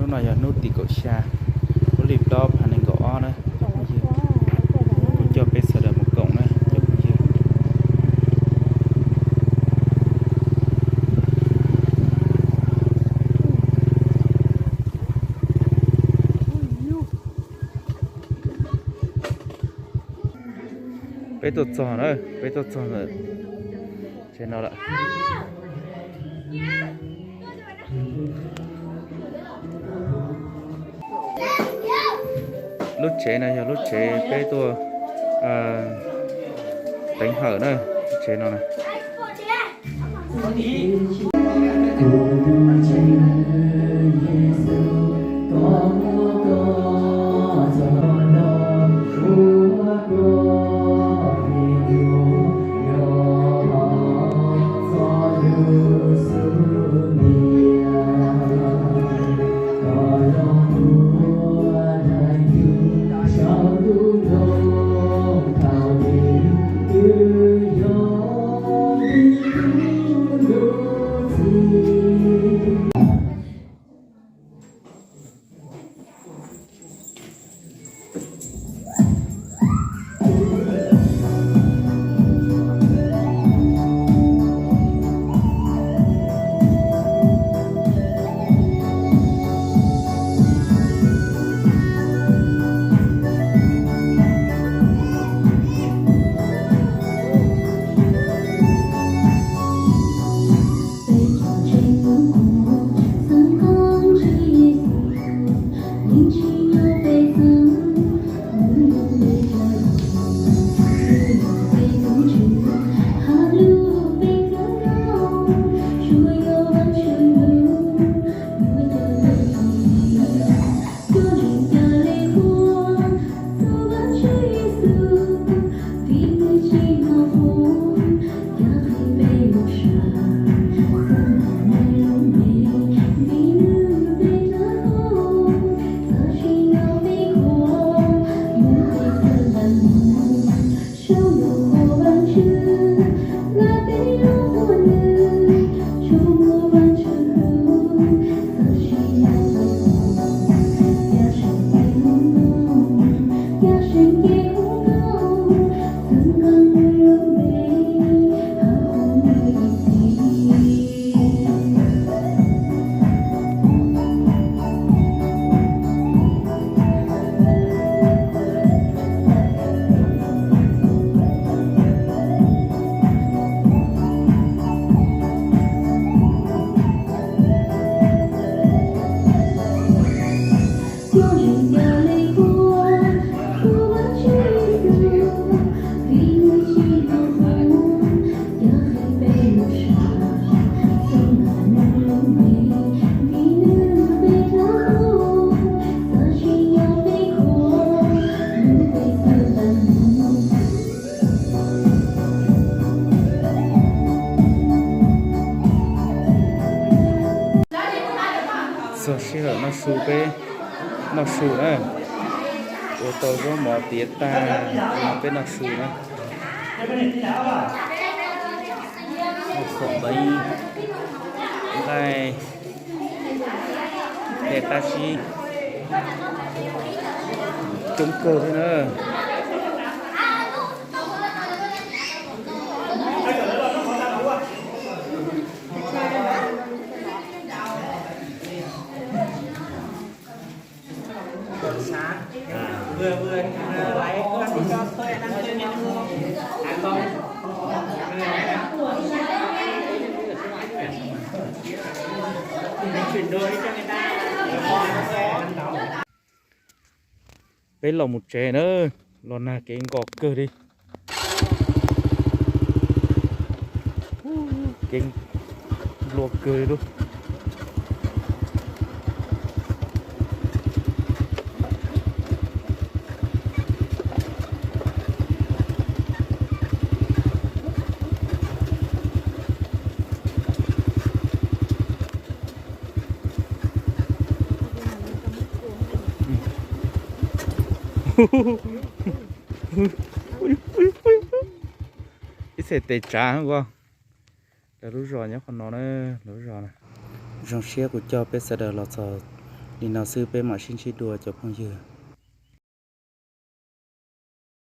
Hnub no yog hnub tim kaum xya, lub hli plaub phav nees nkaum ob na. Kuv coj peb sawv daws mus koom na cov phooj ywg. Peb tuaj txog na, peb tuaj txog ntawm tsev no lawm. Lub tsev no yog lub tsev peb tuaj teev hawm na, lub tsev no na. Txog sij hawm noj su peb noj su na. Ua tau zaub mov tiav tag, no peb noj su na. Nqaij, tej qab zib coob kawg thiab na. Peb los mus tsev na, los nag kev nkos kawg li. Kev nplua kawg li lub. Ib txhais tes tsav ko. Lawv lub zos nyob qhov no na, lawv lub zos na. Zoo siab kuv coj peb sawv daws los txog Li no xwb peb mam sib ntsib dua cov phooj ywg.